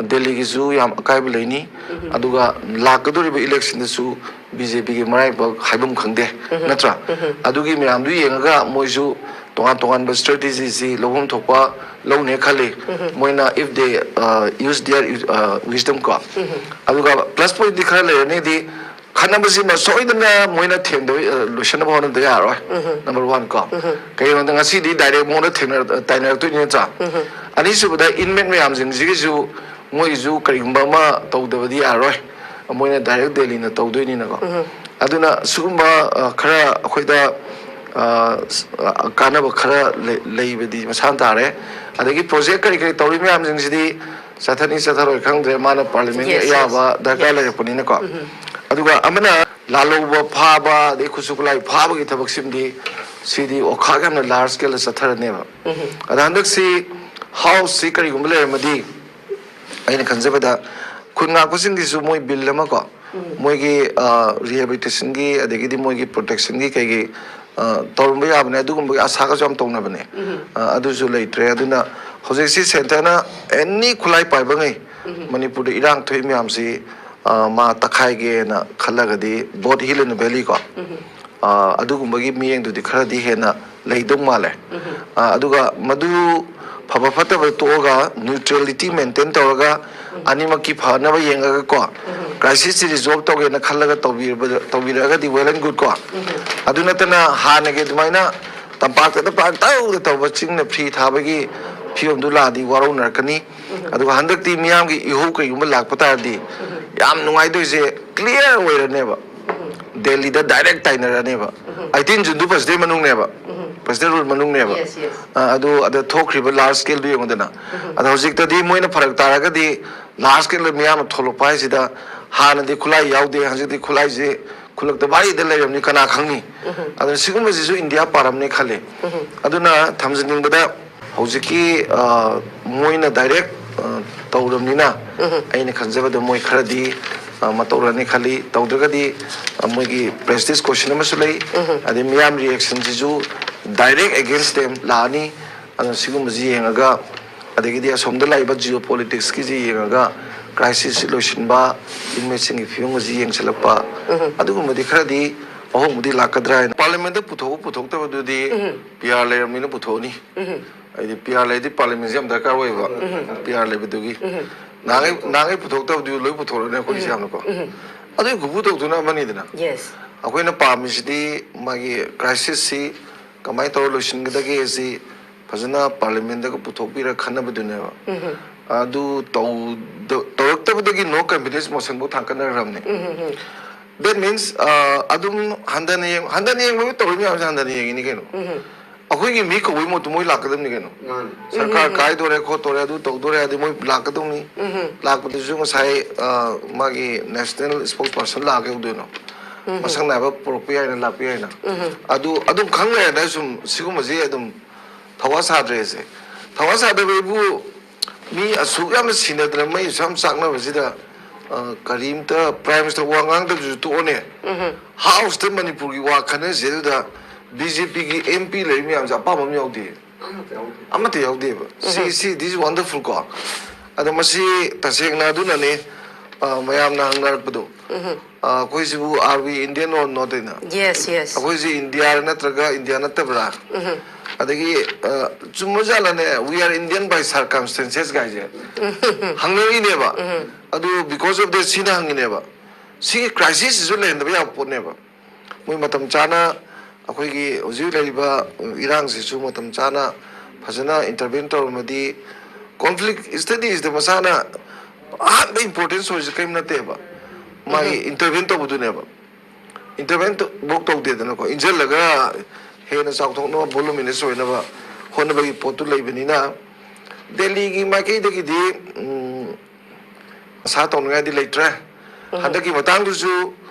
ꯗꯦꯜꯂꯤꯒꯤꯁꯨ ꯌꯥꯝ ꯑꯀꯥꯏꯕ ꯂꯩꯅꯤ꯫ ꯑꯗꯨꯒ ꯂꯥꯛꯀꯗꯧꯔꯤꯕ election ꯗꯁꯨ B J P ꯒꯤ ꯃꯔꯥꯏꯕꯛ ꯍꯥꯏꯐꯝ ꯈꯪꯗꯦ, ꯅꯠꯇ꯭ꯔꯥ? ꯑꯗꯨꯒꯤ ꯃꯌꯥꯝꯗꯨ ꯌꯦꯡꯉꯒ ꯃꯣꯏꯁꯨ ꯇꯣꯉꯥꯟ ꯇꯣꯉꯥꯟꯕ strategy ꯁꯤ ꯂꯧꯐꯝ ꯊꯣꯛꯄ ꯂꯧꯅꯦ ꯈꯜꯂꯤ꯫ ꯃꯣꯏꯅ if they, uh, use their, uh, wisdom ꯀꯣ꯫ ꯑꯗꯨꯒ plus point ꯗꯤ ꯈꯔ ꯂꯩꯔꯅꯤꯗꯤ, ꯈꯠꯅꯕꯁꯤꯃ ꯁꯣꯏꯗꯅ ꯃꯣꯏꯅ ꯊꯦꯡꯗꯕ, ꯑ, ꯂꯣꯏꯁꯤꯟꯅꯕ ꯍꯣꯠꯅꯗ ꯌꯥꯔꯣꯏ꯫ Number one ꯀꯣ꯫ ꯀꯩꯒꯤꯅꯣꯗ ꯉꯁꯤꯗꯤ direct ꯃꯉꯣꯟꯗ ꯊꯦꯡꯅ-, ꯇꯥꯏꯅꯔꯛꯇꯣꯏꯅꯤ ꯅꯠꯇ꯭ꯔꯥ? ꯑꯅꯤꯁꯨꯕꯗ inmate ꯃꯌꯥꯝꯁꯤꯡꯁꯤꯒꯤꯁꯨ ꯃꯣꯏꯒꯤꯁꯨ ꯀꯔꯤꯒꯨꯝꯕ ꯑꯃ ꯇꯧꯗꯕꯗꯤ ꯌꯥꯔꯣꯏ꯫ ꯃꯣꯏꯅ direct ꯗꯦꯜꯂꯤꯅ ꯇꯧꯗꯣꯏꯅꯤꯅꯀꯣ꯫ ꯑꯗꯨꯅ ꯁꯤꯒꯨꯝꯕ, ꯑ, ꯈꯔ ꯑꯩꯈꯣꯏꯗ, ꯑ, ꯀꯥꯟꯅꯕ ꯈꯔ ꯂꯩ- ꯂꯩꯕꯗꯤ ꯃꯁꯥꯅ ꯇꯥꯔꯦ꯫ ꯑꯗꯒꯤ ꯄ꯭ꯔꯣꯖꯦꯛ ꯀꯔꯤ ꯀꯔꯤ ꯇꯧꯔꯤ ꯃꯌꯥꯝꯁꯤꯡꯁꯤꯗꯤ ꯆꯠꯊꯅꯤ ꯆꯠꯊꯔꯣꯏ ꯈꯪꯗ꯭ꯔꯦ, ꯃꯥꯅ ꯄꯥꯔꯂꯤꯌꯥꯃꯦꯟꯒꯤ ꯑꯌꯥꯕ ꯗꯔꯀꯥꯔ ꯂꯩꯔꯛꯄꯅꯤꯅꯀꯣ꯫ ꯑꯗꯨꯒ ꯑꯃꯅ ꯂꯥꯜꯍꯧꯕ ꯐꯥꯕ, ꯑꯗꯩ ꯈꯨꯠꯁꯨ ꯈꯨꯠꯂꯥꯏ ꯐꯥꯕꯒꯤ ꯊꯕꯛꯁꯤꯃꯗꯤ, ꯁꯤꯗꯤ ꯑꯣꯈꯥꯛ ꯌꯥꯝꯅ ꯂꯥꯔꯖ ꯁ꯭ꯀꯦꯜꯗ ꯆꯠꯊꯔꯅꯦꯕ꯫ ꯑꯗ ꯍꯟꯗꯛꯁꯤ ꯍꯥꯎꯁꯁꯤ ꯀꯔꯤꯒꯨꯝꯕ ꯂꯩꯔꯝꯃꯗꯤ, ꯑꯩꯅ ꯈꯟꯖꯕꯗ ꯈꯨꯟ ꯉꯥꯛꯄꯁꯤꯡꯒꯤꯁꯨ ꯃꯣꯏ ꯕꯤꯜ ꯑꯃ ꯀꯣ, ꯃꯣꯏꯒꯤ ꯔꯤꯍꯦꯕꯤꯂꯤꯇꯦꯁꯟꯒꯤ, ꯑꯗꯒꯤꯗꯤ ꯃꯣꯏꯒꯤ ꯄ꯭ꯔꯣꯇꯦꯛꯁꯟꯒꯤ ꯀꯩꯒꯤ ꯑ, ꯇꯧꯔꯝꯕ ꯌꯥꯕꯅꯦ꯫ ꯑꯗꯨꯒꯨꯝꯕꯒꯤ ꯑꯁꯥꯒꯁꯨ ꯌꯥꯝ ꯇꯧꯅꯕꯅꯦ꯫ ꯑ, ꯑꯗꯨꯁꯨ ꯂꯩꯇ꯭ꯔꯦ꯫ ꯑꯗꯨꯅ ꯍꯧꯖꯤꯛꯁꯤ ꯁꯦꯟꯇꯔꯅ ꯑꯦꯅꯤ ꯈꯨꯠꯂꯥꯏ ꯄꯥꯏꯕꯉꯩ ꯃꯅꯤꯄꯨꯔꯗ ꯏꯔꯥꯡ ꯊꯣꯛꯏ ꯃꯌꯥꯝꯁꯤ, ꯑ, ꯃꯥ ꯇꯛꯈꯥꯏꯒꯦꯅ ꯈꯜꯂꯒꯗꯤ both Hill and Valley ꯀꯣ, ꯑ, ꯑꯗꯨꯒꯨꯝꯕꯒꯤ ꯃꯤꯠꯌꯦꯡꯗꯨꯗꯤ ꯈꯔꯗꯤ ꯍꯦꯟꯅ ꯂꯩꯗꯧ ꯃꯥꯜꯂꯦ꯫ ꯑ, ꯑꯗꯨꯒ ꯃꯗꯨ ꯐꯕ ꯐꯠꯇꯕ ꯇꯣꯛꯑꯒ neutrality maintain ꯇꯧꯔꯒ ꯑꯅꯤꯃꯛꯀꯤ ꯐꯅꯕ ꯌꯦꯡꯉꯒ ꯀꯣ, crisis ꯁꯤ resolve ꯇꯧꯒꯦꯅ ꯈꯜꯂꯒ ꯇꯧꯕꯤꯔꯕ- ꯇꯧꯕꯤꯔꯛꯑꯒꯗꯤ well and good ꯀꯣ꯫ ꯑꯗꯨ ꯅꯠꯇꯅ ꯍꯥꯟꯅꯒꯤ ꯑꯗꯨꯃꯥꯏꯅ ꯇꯝꯄꯥꯛꯇ ꯄꯥꯛꯇꯧꯗ ꯇꯧꯕ ꯆꯤꯡꯅ ꯐ꯭ꯔꯤ ꯊꯥꯕꯒꯤ ꯐꯤꯕꯝꯗꯨ ꯂꯥꯛꯑꯗꯤ ꯋꯥꯔꯧꯅꯔꯛꯀꯅꯤ꯫ ꯑꯗꯨꯒ ꯍꯟꯗꯛꯇꯤ ꯃꯤꯌꯥꯝꯒꯤ ꯏꯍꯧ ꯀꯩꯒꯨꯝꯕ ꯂꯥꯛꯄ ꯇꯥꯔꯗꯤ ꯌꯥꯝ ꯅꯨꯡꯉꯥꯏꯗꯣꯏꯁꯦ clear ꯑꯣꯏꯔꯅꯦꯕ꯫ ꯗꯦꯜꯂꯤꯗ direct ꯇꯥꯏꯅꯔꯅꯦꯕ꯫ ꯑꯩꯠꯇꯤꯟ ꯖꯨꯟꯗꯨ president ꯃꯅꯨꯡꯅꯦꯕ꯫ President rule ꯃꯅꯨꯡꯅꯦꯕ꯫ ꯑ, ꯑꯗꯨ ꯑꯗ ꯊꯣꯛꯈ꯭ꯔꯤꯕ large scale ꯗꯨ ꯌꯦꯡꯉꯨꯗꯅ꯫ ꯑꯗ ꯍꯧꯖꯤꯛꯇꯗꯤ ꯃꯣꯏꯅ ꯐꯔꯛ ꯇꯥꯔꯒꯗꯤ large scale ꯗ ꯃꯤꯌꯥꯝꯅ ꯊꯣꯛꯂꯛꯄ ꯍꯥꯏꯁꯤꯗ ꯍꯥꯟꯅꯗꯤ ꯈꯨꯠꯂꯥꯏ ꯌꯥꯎꯗꯦ, ꯍꯧꯖꯤꯛꯇꯤ ꯈꯨꯠꯂꯥꯏꯁꯦ ꯈꯨꯜꯂꯛꯇ ꯚꯥꯔꯤꯗ ꯂꯩꯔꯕꯅꯤ, ꯀꯅꯥ ꯈꯪꯅꯤ? ꯑꯗꯨꯅ ꯁꯤꯒꯨꯝꯕꯁꯤꯁꯨ ꯏꯟꯗꯤꯌꯥ ꯄꯥꯔꯝꯅꯤ ꯈꯜꯂꯤ꯫ ꯑꯗꯨꯅ ꯊꯝꯖꯅꯤꯡꯕꯗ ꯍꯧꯖꯤꯛꯀꯤ, ꯑ, ꯃꯣꯏꯅ direct, ꯑ, ꯇꯧꯔꯕꯅꯤꯅ ꯑꯩꯅ ꯈꯟꯖꯕꯗ ꯃꯣꯏ ꯈꯔꯗꯤ, ꯑ, ꯃꯇꯧꯔꯅꯤ ꯈꯜꯂꯤ꯫ ꯇꯧꯗ꯭ꯔꯒꯗꯤ, ꯑ, ꯃꯣꯏꯒꯤ prestige question ꯑꯃꯁꯨ ꯂꯩ꯫ ꯑꯗꯩ ꯃꯤꯌꯥꯝ reaction ꯁꯤꯁꯨ direct against them ꯂꯥꯛꯑꯅꯤ꯫ ꯑꯗꯨꯅ ꯁꯤꯒꯨꯝꯕꯁꯤ ꯌꯦꯡꯉꯒ, ꯑꯗꯒꯤꯗꯤ ꯑꯁꯣꯝꯗ ꯂꯥꯛꯏꯕ geopolitics ꯀꯤꯁꯤ ꯌꯦꯡꯉꯒ crisis ꯁꯤ ꯂꯣꯏꯁꯤꯟꯕ, inmate ꯁꯤꯡꯒꯤ ꯐꯤꯕꯝ ꯑꯁꯤ ꯌꯦꯡꯁꯤꯜꯂꯛꯄ, ꯑꯗꯨꯒꯨꯝꯕꯗꯤ ꯈꯔꯗꯤ ꯑꯍꯣꯡꯕꯗꯤ ꯂꯥꯛꯀꯗ꯭ꯔꯥ ꯍꯥꯏꯅ꯫ Parliament ꯇ ꯄꯨꯊꯣꯛꯄ ꯄꯨꯊꯣꯛꯇꯕꯗꯨꯗꯤ P R ꯂꯩꯔꯕꯅꯤꯅ ꯄꯨꯊꯣꯛꯑꯅꯤ꯫ ꯍꯥꯏꯗꯤ P R ꯂꯩꯔꯗꯤ Parliament ꯁꯦ ꯌꯥꯝ ꯗꯔꯀꯥꯔ ꯑꯣꯏꯌꯦꯕ꯫ P R ꯂꯩꯕꯗꯨꯒꯤ꯫ ꯅꯍꯥꯟꯈꯩ, ꯅꯍꯥꯟꯈꯩ ꯄꯨꯊꯣꯛꯇꯕꯗꯨ ꯂꯣꯏ ꯄꯨꯊꯣꯛꯑꯅꯤ ꯑꯩꯈꯣꯏꯒꯤꯁꯦ ꯌꯥꯝꯅꯀꯣ꯫ ꯑꯗꯨꯒꯤ ꯈꯨꯄꯨꯊꯣꯛꯇꯨꯅ ꯑꯃꯅꯤꯗꯅ꯫ ꯑꯩꯈꯣꯏꯅ ꯄꯥꯝꯃꯤꯁꯤꯗꯤ ꯃꯥꯒꯤ crisis ꯁꯤ ꯀꯃꯥꯏꯅ ꯇꯧꯔ ꯂꯣꯏꯁꯤꯟꯒꯗꯒꯦ ꯁꯤ ꯐꯖꯅ Parliament ꯇꯒ ꯄꯨꯊꯣꯛꯄꯤꯔ ꯈꯟꯅꯕꯗꯨꯅꯦꯕ꯫ ꯑꯗꯨ ꯇꯧꯗ- ꯇꯧꯔꯛꯇꯕꯗꯒꯤ no confidence motion ꯐꯧ ꯊꯥꯡꯒꯠꯅꯈ꯭ꯔꯕꯅꯦ꯫ That means, ꯑꯗꯨꯝ ꯍꯟꯊꯅ ꯌꯦꯡ ꯍꯟꯊꯅ ꯌꯦꯡꯕꯒꯤ ꯇꯧꯔꯤ ꯃꯌꯥꯝꯁꯦ ꯍꯟꯊꯅ ꯌꯦꯡꯉꯤꯅꯤ ꯀꯩꯅꯣ꯫ ꯑꯩꯈꯣꯏꯒꯤ ꯃꯤ ꯀꯧꯕꯒꯤ ꯃꯍꯨꯠꯇ ꯃꯣꯏ ꯂꯥꯛꯀꯗꯕꯅꯤ ꯀꯩꯅꯣ꯫ ꯃꯥꯅꯤ꯫ ꯁꯔꯀꯥꯔ ꯀꯥꯏꯗꯣꯔꯦ ꯈꯣꯠꯇꯣꯔꯦ ꯑꯗꯨ ꯇꯧꯗꯣꯔꯦ ꯑꯗꯩ ꯃꯣꯏ ꯂꯥꯛꯀꯗꯧꯅꯤ꯫ ꯂꯥꯛꯄꯗꯨꯁꯨ ꯉꯁꯥꯏ ꯃꯥꯒꯤ ꯅꯦꯁꯅꯦꯜ ꯁ꯭ꯄꯣꯛꯁ ꯄꯔꯁꯟ ꯂꯥꯛꯑꯒ ꯎꯗꯣꯏꯅꯣ꯫ ꯃꯁꯛ ꯅꯥꯏꯕ ꯄꯨꯔꯛꯄ ꯌꯥꯏꯅ ꯂꯥꯛꯄ ꯌꯥꯏꯅ꯫ ꯑꯗꯨ ꯑꯗꯨꯝ ꯈꯪ ꯂꯩꯔꯦꯅ ꯁꯨꯝ ꯁꯤꯒꯨꯝꯕꯁꯦ ꯑꯗꯨꯝ ꯊꯋꯥ ꯁꯥꯗ꯭ꯔꯦꯁꯦ꯫ ꯊꯋꯥ ꯁꯥꯗꯕ ꯑꯩꯕꯨ ꯃꯤ ꯑꯁꯨꯛ ꯌꯥꯝꯅ ꯁꯤꯅꯗꯅ ꯃꯩ ꯑꯁꯨꯛ ꯌꯥꯝ ꯆꯥꯛꯅꯕꯁꯤꯗ ꯀꯔꯤꯝꯇ ꯄ꯭ꯔꯥꯏꯝ ꯃꯤꯅꯤꯁꯇꯔ ꯋꯥ ꯉꯥꯡꯗꯕꯁꯨ ꯇꯣꯛꯑꯣꯅꯦ꯫ ꯍꯥꯎꯁꯇ ꯃꯅꯤꯄꯨꯔꯒꯤ ꯋꯥ ꯈꯟꯅꯁꯦ ꯑꯗꯨꯗ ꯕꯤ ꯖꯦ ꯄꯤꯒꯤ ꯑꯦꯝ ꯄꯤ ꯂꯩꯔꯤ ꯃꯌꯥꯝꯁꯦ ꯑꯄꯥꯝꯕ ꯑꯃ ꯌꯥꯎꯗꯦ꯫ ꯑꯃꯠꯇ ꯌꯥꯎꯗꯦꯕ꯫ ꯁꯤ ꯁꯤ this is wonderful ꯀꯣ꯫ ꯑꯗꯣ ꯃꯁꯤ ꯇꯁꯦꯡꯅ ꯑꯗꯨꯅꯅꯦ ꯃꯌꯥꯝꯅ ꯍꯪꯅꯔꯛꯄꯗꯣ꯫ ꯑꯩꯈꯣꯏꯁꯤꯕꯨ are we Indian or not ꯍꯥꯏꯅ꯫ Yes, yes. ꯑꯩꯈꯣꯏꯁꯤ ꯏꯟꯗꯤꯌꯥꯔ ꯅꯠꯇ꯭ꯔꯒ ꯏꯟꯗꯤꯌꯥ ꯅꯠꯇꯕ꯭ꯔꯥ? ꯑꯗꯒꯤ ꯆꯨꯝꯕꯖꯥꯠꯂꯅꯦ, we are Indian by circumstances ꯀꯥꯏꯁꯦ ꯍꯪꯅꯔꯤꯅꯦꯕ꯫ ꯑꯗꯨ because of that ꯁꯤꯅ ꯍꯪꯉꯤꯅꯦꯕ꯫ ꯁꯤꯒꯤ ꯀ꯭ꯔꯥꯏꯁꯤꯁꯁꯤꯁꯨ ꯂꯩꯍꯟꯗꯕ ꯌꯥꯕ ꯄꯣꯠꯅꯦꯕ꯫ ꯃꯣꯏ ꯃꯇꯝ ꯆꯥꯅ ꯑꯩꯈꯣꯏꯒꯤ ꯍꯧꯖꯤꯛ ꯂꯩꯔꯤꯕ ꯏꯔꯥꯡꯁꯤꯁꯨ ꯃꯇꯝ ꯆꯥꯅ ꯐꯖꯅ ꯏꯟꯇꯔꯚꯦꯟ ꯇꯧꯔꯝꯃꯗꯤ ꯀꯣꯟꯐ꯭ꯂꯤꯛ ꯁ꯭ꯇꯗꯤꯁꯇ ꯃꯁꯥꯅ ꯑꯍꯥꯟꯕ ꯏꯝꯄꯣꯔꯇꯦꯟꯁ ꯑꯣꯏꯔꯤꯁꯦ ꯀꯔꯤꯝ ꯅꯠꯇꯦꯕ꯫ ꯃꯥꯒꯤ ꯏꯟꯇꯔꯚꯦꯟ ꯇꯧꯕꯗꯨꯅꯦꯕ꯫ ꯏꯟꯇꯔꯚꯦꯟ ꯕꯣꯛ ꯇꯧꯗꯦꯗꯅꯀꯣ, ꯏꯟꯁꯤꯜꯂꯒ ꯍꯦꯟꯅ ꯆꯥꯎꯊꯣꯛꯅꯕ ꯚꯣꯂꯨꯃꯤꯅꯁ ꯑꯣꯏꯅꯕ ꯍꯣꯠꯅꯕꯒꯤ ꯄꯣꯠꯇꯨ ꯂꯩꯕꯅꯤꯅ ꯗꯦꯜꯂꯤꯒꯤ ꯃꯥꯏꯀꯩꯗꯒꯤꯗꯤ ꯑꯁꯥ ꯇꯧꯅꯤꯡꯉꯥꯏꯗꯤ ꯂꯩꯇ꯭ꯔꯦ꯫ ꯍꯟꯗꯛꯀꯤ ꯃꯇꯥꯡꯗꯨꯁꯨ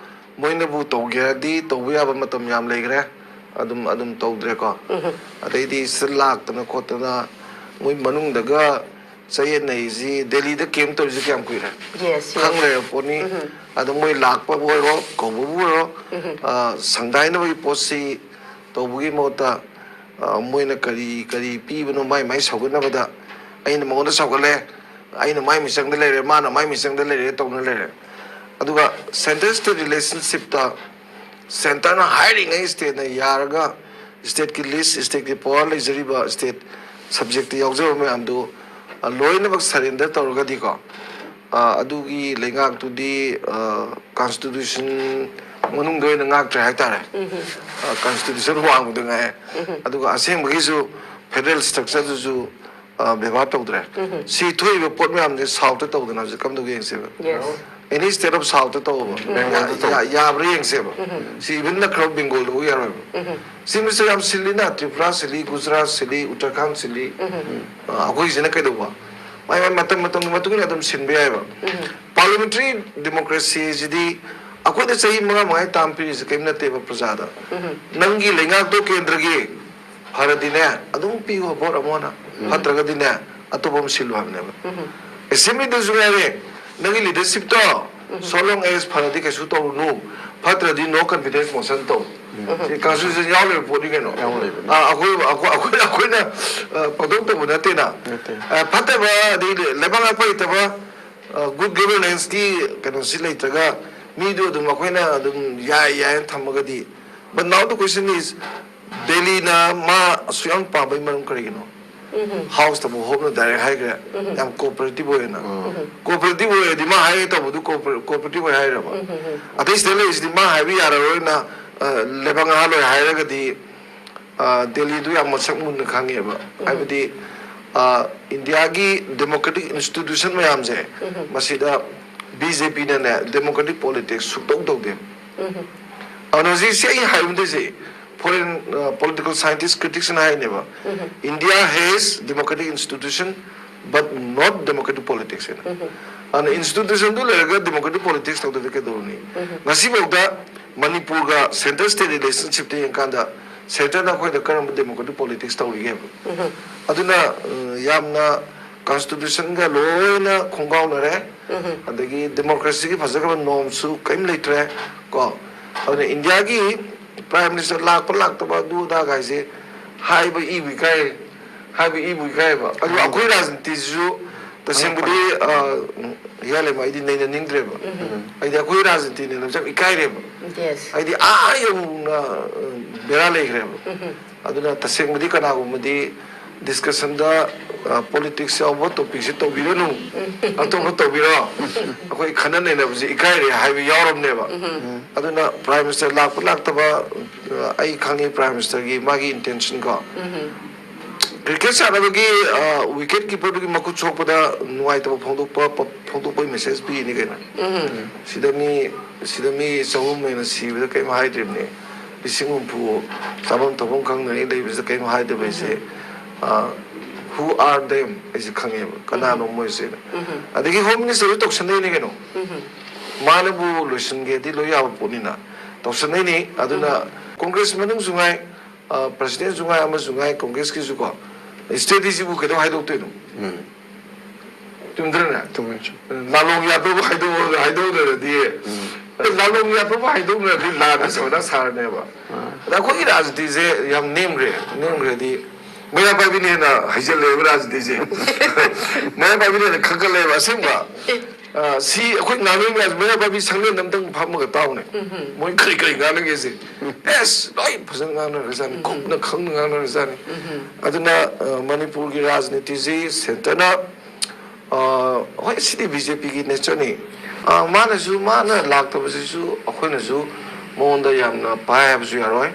ꯃꯣꯏꯅꯕꯨ ꯇꯧꯒꯦ ꯍꯥꯏꯔꯗꯤ ꯇꯧꯕ ꯌꯥꯕ ꯃꯇꯝ ꯌꯥꯝ ꯂꯩꯈ꯭ꯔꯦ꯫ ꯑꯗꯨꯝ ꯑꯗꯨꯝ ꯇꯧꯗ꯭ꯔꯦꯀꯣ꯫ ꯑꯗꯩꯗꯤ ꯁꯤꯗ ꯂꯥꯛꯇꯅ ꯈꯣꯠꯇꯅ ꯃꯣꯏ ꯃꯅꯨꯡꯗꯒ ꯆꯌꯦꯠꯅꯩꯁꯤ ꯗꯦꯜꯂꯤꯗ ꯀꯦꯝ ꯇꯧꯔꯤꯁꯤ ꯀꯌꯥꯝ ꯀꯨꯏꯔꯦ? Yes, yes. ꯈꯪ ꯂꯩꯔꯕ ꯄꯣꯠꯅꯤ꯫ ꯑꯗꯣ ꯃꯣꯏ ꯂꯥꯛꯄꯕꯨ ꯑꯣꯏꯔꯣ ꯀꯧꯕꯕꯨ ꯑꯣꯏꯔꯣ ꯁꯪꯗꯥꯏꯅꯕꯒꯤ ꯄꯣꯠꯁꯤ ꯇꯧꯕꯒꯤ ꯃꯍꯨꯠꯇ ꯃꯣꯏꯅ ꯀꯔꯤ ꯀꯔꯤ ꯄꯤꯕꯅꯣ ꯃꯥꯏ ꯃꯥꯏ ꯁꯧꯒꯠꯅꯕꯗ ꯑꯩꯅ ꯃꯉꯣꯟꯗ ꯁꯧꯒꯠꯂꯦ, ꯑꯩꯅ ꯃꯥꯏ ꯃꯤꯆꯪꯗ ꯂꯩꯔꯦ, ꯃꯥꯅ ꯃꯥꯏ ꯃꯤꯆꯪꯗ ꯂꯩꯔꯦ ꯇꯧꯅ ꯂꯩꯔꯦ꯫ ꯑꯗꯨꯒ ꯁꯦꯟꯇꯔ ꯁ꯭ꯇꯦꯠ ꯔꯤꯂꯦꯁꯟꯁꯤꯞꯇ ꯁꯦꯟꯇꯔꯅ ꯍꯥꯏꯔꯤꯉꯩ ꯁ꯭ꯇꯦꯠꯅ ꯌꯥꯔꯒ ꯁ꯭ꯇꯦꯠꯀꯤ ꯂꯤꯁ, ꯁ꯭ꯇꯦꯠꯀꯤ ꯄꯋꯥꯔ ꯂꯩꯖꯔꯤꯕ ꯁ꯭ꯇꯦꯠ ꯁꯕꯖꯦꯛꯇ ꯌꯥꯎꯖꯕ ꯃꯌꯥꯝꯗꯨ ꯂꯣꯏꯅꯃꯛ ꯁꯔꯦꯟꯗꯔ ꯇꯧꯔꯒꯗꯤꯀꯣ, ꯑꯗꯨꯒꯤ ꯂꯩꯉꯥꯛꯇꯨꯗꯤ ꯀꯟꯁꯇꯤꯇ꯭ꯌꯨꯁꯟ ꯃꯅꯨꯡꯗ ꯑꯣꯏꯅ ꯉꯥꯛꯇ꯭ꯔꯦ ꯍꯥꯏꯇꯥꯔꯦ꯫ ꯀꯟꯁꯇꯤꯇ꯭ꯌꯨꯁꯟ ꯋꯥꯡꯃꯗ ꯉꯥꯏ꯫ ꯑꯗꯨꯒ ꯑꯁꯦꯡꯕꯒꯤꯁꯨ ꯐꯦꯗꯔꯦꯜ ꯁ꯭ꯇ꯭ꯔꯛꯆꯔꯗꯨꯁꯨ ꯕꯦꯕꯥꯔ ꯇꯧꯗ꯭ꯔꯦ꯫ ꯁꯤ ꯊꯣꯛꯏꯕ ꯄꯣꯠ ꯃꯌꯥꯝꯁꯦ ꯁꯥꯎꯠꯇ ꯇꯧꯗꯅ ꯍꯧꯖꯤꯛ ꯀꯝꯗꯧꯒꯦ ꯌꯦꯡꯁꯦꯕ꯫ Yes. Any state of South ꯇꯧꯕ ꯌꯥꯕ꯭ꯔꯥ ꯌꯦꯡꯁꯦꯕ꯫ ꯁꯤ even ꯅꯠꯇ꯭ꯔꯒ Bengal ꯗꯕꯨ ꯌꯥꯔꯣꯏꯕ꯫ ꯁꯤ ꯃꯤꯁꯦ ꯌꯥꯝ ꯁꯤꯜꯂꯤꯅ, ꯇ꯭ꯔꯤꯄꯨꯔꯥ ꯁꯤꯜꯂꯤ, ꯒꯨꯖꯔꯥꯠ ꯁꯤꯜꯂꯤ, ꯎꯠꯇꯔꯈꯥꯟ ꯁꯤꯜꯂꯤ꯫ ꯑꯩꯈꯣꯏꯁꯤꯅ ꯀꯩꯗꯧꯕ? ꯃꯥꯏ ꯃꯥꯏ ꯃꯇꯝ ꯃꯇꯝꯒꯤ ꯃꯇꯨꯡ ꯏꯟꯅ ꯑꯗꯨꯝ ꯁꯤꯟꯕ ꯌꯥꯏꯕ꯫ Parliamentary democracy ꯁꯤꯗꯤ ꯑꯩꯈꯣꯏꯗ ꯆꯍꯤ ꯃꯉꯥ ꯃꯉꯥꯒꯤ term ꯄꯤꯔꯤꯁꯦ ꯀꯔꯤꯝ ꯅꯠꯇꯦꯕ ꯄ꯭ꯔꯖꯥꯗ꯫ ꯅꯪꯒꯤ ꯂꯩꯉꯥꯛꯇꯣ ꯀꯦꯟꯗ꯭ꯔꯒꯤ ꯐꯔꯗꯤꯅꯦ, ꯑꯗꯨꯝ ꯄꯤꯌꯣ vote ꯑꯃꯨꯛ ꯍꯟꯅ꯫ ꯐꯠꯇ꯭ꯔꯒꯗꯤꯅꯦ, ꯑꯇꯣꯞꯄ ꯑꯃ ꯁꯤꯜꯂꯨ ꯍꯥꯏꯕꯅꯦꯕ꯫ Assembly ꯗꯁꯨ ꯉꯥꯏꯔꯦ, ꯅꯪꯒꯤ leadership ꯇꯣ so long as ꯐꯔꯗꯤ ꯀꯩꯁꯨ ꯇꯧꯔꯨꯅꯨ, ꯐꯠꯇ꯭ꯔꯗꯤ no confidence motion ꯇꯧ꯫ ꯁꯤ constitution ꯌꯥꯎ ꯂꯩꯕ ꯄꯣꯠꯅꯤ ꯀꯩꯅꯣ꯫ ꯑꯩꯈꯣꯏ ꯑꯩꯈꯣꯏ ꯑꯩꯈꯣꯏꯅ ꯄꯪꯇꯧ ꯇꯧꯕ ꯅꯠꯇꯦꯅ꯫ ꯐꯠꯇꯕ ꯑꯗꯩ ꯂꯩꯕꯥꯛ ꯉꯥꯛꯄ ꯍꯩꯇꯕ, good governance ꯀꯤ ꯀꯩꯅꯣꯁꯤ ꯂꯩꯇ꯭ꯔꯒ ꯃꯤꯗꯨ ꯑꯗꯨꯝ ꯑꯩꯈꯣꯏꯅ ꯑꯗꯨꯝ ꯌꯥꯏ ꯌꯥꯏꯅ ꯊꯝꯃꯒꯗꯤ, but now the question is, ꯗꯦꯜꯂꯤꯅ ꯃꯥ ꯑꯁꯨꯛ ꯌꯥꯝ ꯄꯥꯝꯕꯩ ꯃꯔꯝ ꯀꯔꯤꯒꯤꯅꯣ? House ꯇꯕꯨ ꯍꯣꯞꯅ direct ꯍꯥꯏꯈ꯭ꯔꯦ, ꯌꯥꯝ cooperative ꯑꯣꯏꯅ꯫ Cooperative ꯑꯣꯏꯔꯗꯤ ꯃꯥ ꯍꯥꯏꯒꯦ ꯇꯧꯕꯗꯨ cooperative ꯑꯣꯏ ꯍꯥꯏꯔꯕ? ꯑꯇꯩ state ꯂꯩꯔꯤꯁꯤꯗꯤ ꯃꯥ ꯍꯥꯏꯕ ꯌꯥꯔꯔꯣꯏꯅ, ꯂꯩꯕꯥꯛ ꯉꯥꯛꯍꯜꯂꯣꯏ ꯍꯥꯏꯔꯒꯗꯤ, ꯗꯦꯜꯂꯤꯗꯨ ꯌꯥꯝ ꯃꯁꯛ ꯃꯨꯟꯅ ꯈꯪꯉꯦꯕ꯫ ꯍꯥꯏꯕꯗꯤ ꯏꯟꯗꯤꯌꯥꯒꯤ democratic institution ꯃꯌꯥꯝꯁꯦ, ꯃꯁꯤꯗ BJP ꯅꯅꯦ democratic politics ꯁꯨꯛꯇꯧ ꯇꯧꯗꯦ꯫ ꯑꯗꯨꯅ ꯍꯧꯖꯤꯛꯁꯤ ꯑꯩ ꯍꯥꯏꯕꯗꯣꯏꯁꯦ, foreign political scientist critics ꯅ ꯍꯥꯏꯅꯦꯕ, India has democratic institution but not democratic politics ꯍꯥꯏꯅ꯫ ꯑꯗꯨꯅ institution ꯗꯨ ꯂꯩꯔꯒ democratic politics ꯇꯧꯗ꯭ꯔꯗꯤ ꯀꯩꯗꯧꯔꯨꯅꯤ? ꯉꯁꯤꯐꯥꯎꯗ ꯃꯅꯤꯄꯨꯔꯒ central state relationship ꯇ ꯌꯦꯡꯀꯥꯟꯗ centre ꯅ ꯑꯩꯈꯣꯏꯗ ꯀꯔꯝꯕ democratic politics ꯇꯧꯔꯤꯒꯦꯕ? ꯑꯗꯨꯅ ꯌꯥꯝꯅ constitution ꯒ ꯂꯣꯏꯅ ꯈꯣꯡꯒꯥꯎꯅꯔꯦ꯫ ꯑꯗꯒꯤ democracy ꯒꯤ ꯐꯖꯈ꯭ꯔꯕ norm ꯁꯨ ꯀꯔꯤꯝ ꯂꯩꯇ꯭ꯔꯦ ꯀꯣ꯫ ꯑꯗꯨꯅ ꯏꯟꯗꯤꯌꯥꯒꯤ prime minister ꯂꯥꯛꯄ ꯂꯥꯛꯇꯕ ꯑꯗꯨ ꯑꯗꯥ ꯒꯥꯏꯁꯦ ꯍꯥꯏꯕ ꯏꯕꯨ ꯏꯀꯥꯏ, ꯍꯥꯏꯕ ꯏꯕꯨ ꯏꯀꯥꯏꯕ꯫ ꯑꯗꯨ ꯑꯩꯈꯣꯏ ꯔꯥꯖꯅꯤꯇꯤꯁꯤꯁꯨ ꯇꯁꯦꯡꯕꯗꯤ, ꯌꯥꯂꯦꯃ, ꯑꯩꯗꯤ ꯅꯩꯅꯅꯤꯡꯗ꯭ꯔꯦꯕ꯫ ꯑꯩꯗꯤ ꯑꯩꯈꯣꯏ ꯔꯥꯖꯅꯤꯇꯤꯅꯦꯅ ꯌꯥꯝ ꯏꯀꯥꯏꯔꯦꯕ꯫ ꯍꯥꯏꯗꯤ ꯑꯥ ꯌꯧꯅ ꯕꯦꯔꯥ ꯂꯩꯈ꯭ꯔꯦꯕ꯫ ꯑꯗꯨꯅ ꯇꯁꯦꯡꯕꯗꯤ ꯀꯅꯥꯒꯨꯝꯕꯗꯤ discussion ꯗ politics ꯌꯥꯎꯕ topic ꯁꯤ ꯇꯧꯕꯤꯔꯅꯨ, ꯑꯇꯣꯞꯄ ꯇꯧꯕꯤꯔꯣ, ꯑꯩꯈꯣꯏ ꯈꯟꯅ ꯅꯩꯅꯕꯁꯦ ꯏꯀꯥꯏꯔꯦ ꯍꯥꯏꯕ ꯌꯥꯎꯔꯕꯅꯦꯕ꯫ ꯑꯗꯨꯅ prime minister ꯂꯥꯛꯄ ꯂꯥꯛꯇꯕ ꯑꯩ ꯈꯪꯉꯤ prime minister ꯒꯤ ꯃꯥꯒꯤ intention ꯀꯣ꯫ ꯀ꯭ꯔꯤꯀꯦꯠ ꯁꯥꯟꯅꯕꯒꯤ ꯋꯤꯀꯦꯠ ꯀꯤꯄꯔꯗꯨꯒꯤ ꯃꯈꯨꯠ ꯁꯣꯛꯄꯗ ꯅꯨꯡꯉꯥꯏꯇꯕ ꯐꯣꯡꯗꯣꯛꯄ ꯐꯣꯡꯗꯣꯛꯄꯒꯤ ꯃꯦꯁꯦꯖ ꯄꯤꯔꯤꯅꯤ ꯀꯩꯅꯣ꯫ ꯁꯤꯗ ꯃꯤ ꯁꯤꯗ ꯃꯤ ꯆꯍꯨꯝ ꯍꯦꯟꯅ ꯁꯤꯕꯗ ꯀꯔꯤꯝ ꯍꯥꯏꯗ꯭ꯔꯤꯕꯅꯦ꯫ ꯂꯤꯁꯤꯡ ꯍꯨꯝꯐꯨ ꯆꯥꯐꯝ ꯊꯛꯐꯝ ꯈꯪꯗꯉꯩ ꯂꯩꯕꯁꯤꯗ ꯀꯔꯤꯝ ꯍꯥꯏꯗꯕ ꯑꯩꯁꯦ꯫ Who are them? ꯑꯩꯁꯦ ꯈꯪꯉꯦꯕ ꯀꯅꯥꯅꯣ ꯃꯣꯏꯁꯦ꯫ ꯑꯗꯒꯤ ꯍꯣꯝ ꯃꯤꯅꯤꯁꯇꯔꯁꯨ ꯇꯧꯁꯟꯅꯩꯅꯦ ꯀꯩꯅꯣ꯫ ꯃꯥꯅꯕꯨ ꯂꯣꯏꯁꯤꯟꯒꯦꯗꯤ ꯂꯣꯏ ꯌꯥꯕ ꯄꯣꯠꯅꯤꯅ ꯇꯧꯁꯟꯅꯩꯅꯤ꯫ ꯑꯗꯨꯅ ꯀꯣꯡꯒ꯭ꯔꯦꯁ ꯃꯅꯨꯡꯁꯨ ꯉꯥꯏ, ꯄ꯭ꯔꯁꯤꯗꯦꯟꯁꯨ ꯉꯥꯏ, ꯑꯃꯁꯨ ꯉꯥꯏ, ꯀꯣꯡꯒ꯭ꯔꯦꯁꯀꯤꯁꯨꯀꯣ ꯏꯁꯇ꯭ꯔꯦꯇꯦꯖꯤꯕꯨ ꯀꯩꯗꯧ ꯍꯥꯏꯗꯣꯛꯇꯣꯏꯅꯣ? ꯆꯨꯝꯗ꯭ꯔꯅꯦ? ꯆꯨꯝꯃꯦ, ꯆꯨꯝꯃꯦ꯫ ꯂꯥꯂꯣꯡ ꯌꯥꯗꯕ ꯍꯥꯏꯗꯣꯛ ꯍꯥꯏꯗꯣꯛꯅꯔꯗꯤ, ꯂꯥꯂꯣꯡ ꯌꯥꯗꯕ ꯍꯥꯏꯗꯣꯛꯅꯔꯗꯤ ꯂꯥꯟꯅ ꯁꯣꯏꯗ ꯁꯥꯔꯅꯦꯕ꯫ ꯑꯗ ꯑꯩꯈꯣꯏꯒꯤ ꯔꯥꯖꯅꯤꯇꯤꯁꯦ ꯌꯥꯝ ꯅꯦꯝꯈ꯭ꯔꯦ꯫ ꯅꯦꯝꯈ꯭ꯔꯗꯤ ꯃꯩꯔꯥ ꯄꯥꯏꯕꯤꯅ ꯍꯦꯟꯅ ꯍꯩꯖꯜꯂꯛꯑꯦꯕ ꯔꯥꯖꯅꯤꯇꯤꯁꯦ꯫ ꯃꯩꯔꯥ ꯄꯥꯏꯕꯤꯅ ꯍꯦꯟꯅ ꯈꯪꯒꯠꯂꯛꯑꯦꯕ ꯑꯁꯦꯡꯕ꯫ ꯑ, ꯁꯤ ꯑꯩꯈꯣꯏ ꯉꯥꯡꯅꯔꯤ ꯃꯌꯥꯝꯁꯦ ꯃꯩꯔꯥ ꯄꯥꯏꯕꯤ ꯁꯪꯂꯦꯟꯗ ꯑꯝꯇꯪ ꯐꯝꯃꯒ ꯇꯥꯎꯅꯦ꯫ ꯃꯣꯏ ꯀꯔꯤ ꯀꯔꯤ ꯉꯥꯡꯅꯒꯦꯁꯦ꯫ ꯑꯦꯁ, ꯂꯣꯏ ꯐꯖꯅ ꯉꯥꯡꯅꯔꯖꯥꯠꯅꯤ꯫ ꯀꯨꯞꯅ ꯈꯪꯅ ꯉꯥꯡꯅꯔꯖꯥꯠꯅꯤ꯫ ꯑꯗꯨꯅ, ꯑ, ꯃꯅꯤꯄꯨꯔꯒꯤ ꯔꯥꯖꯅꯤꯇꯤꯁꯤ ꯁꯦꯟꯇꯔꯅ, ꯑ, ꯍꯣꯏ, ꯁꯤꯗꯤ ꯕꯤ ꯖꯦ ꯄꯤꯒꯤ ꯅꯦꯆꯔꯅꯤ꯫ ꯑ, ꯃꯥꯅꯁꯨ, ꯃꯥꯅ ꯂꯥꯛꯇꯕꯁꯤꯁꯨ ꯑꯩꯈꯣꯏꯅꯁꯨ ꯃꯉꯣꯟꯗ ꯌꯥꯝꯅ ꯄꯥꯏ ꯍꯥꯏꯕꯁꯨ ꯌꯥꯔꯣꯏ꯫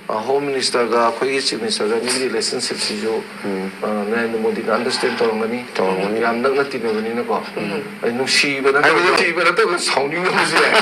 ꯑ, ꯍꯣꯝ ꯃꯤꯅꯤꯁꯇꯔꯒ ꯑꯩꯈꯣꯏꯒꯤ ꯆꯤꯐ ꯃꯤꯅꯤꯁꯇꯔꯒ ꯑꯅꯤꯒꯤ ꯔꯤꯂꯦꯁꯟꯁꯤꯞꯁꯤꯁꯨ, ꯑ, ꯅꯔꯦꯟꯗ꯭ꯔ ꯃꯣꯗꯤꯅ ꯑꯟꯗꯔꯁꯇꯦꯟ ꯇꯧꯔꯝꯒꯅꯤ꯫ ꯇꯧꯔꯝꯒꯅꯤ꯫ ꯌꯥꯝ ꯅꯛꯅ ꯇꯤꯟꯅꯕꯅꯤꯅꯀꯣ꯫ ꯑꯩ ꯅꯨꯡꯁꯤꯕ ꯅꯠꯇꯕ, ꯍꯥꯏꯕꯗꯤ ꯅꯨꯡꯁꯤꯕ ꯅꯠꯇꯕ ꯁꯥꯎꯅꯤꯡꯕꯁꯨ ꯌꯥꯏ꯫